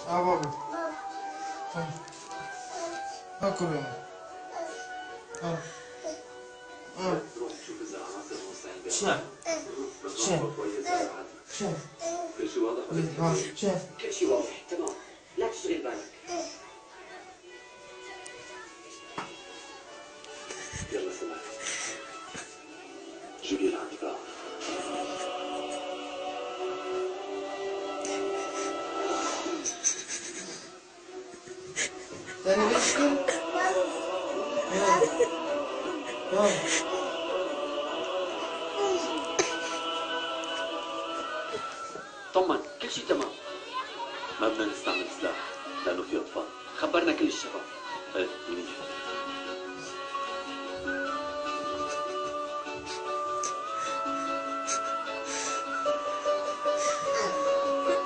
بابا. اكل يا. شو؟ شو؟ شو؟ كل شيء واضح ولا شو؟ كل شيء واضح تمام، لا تشغل بالك. يلا سمع، جيبي لعندي بقى. تاني بيشكي؟ طمن، كل شيء تمام. ما بدنا نستعمل سلاح لأنه في أطفال. خبرنا كل الشباب. ايه منيح.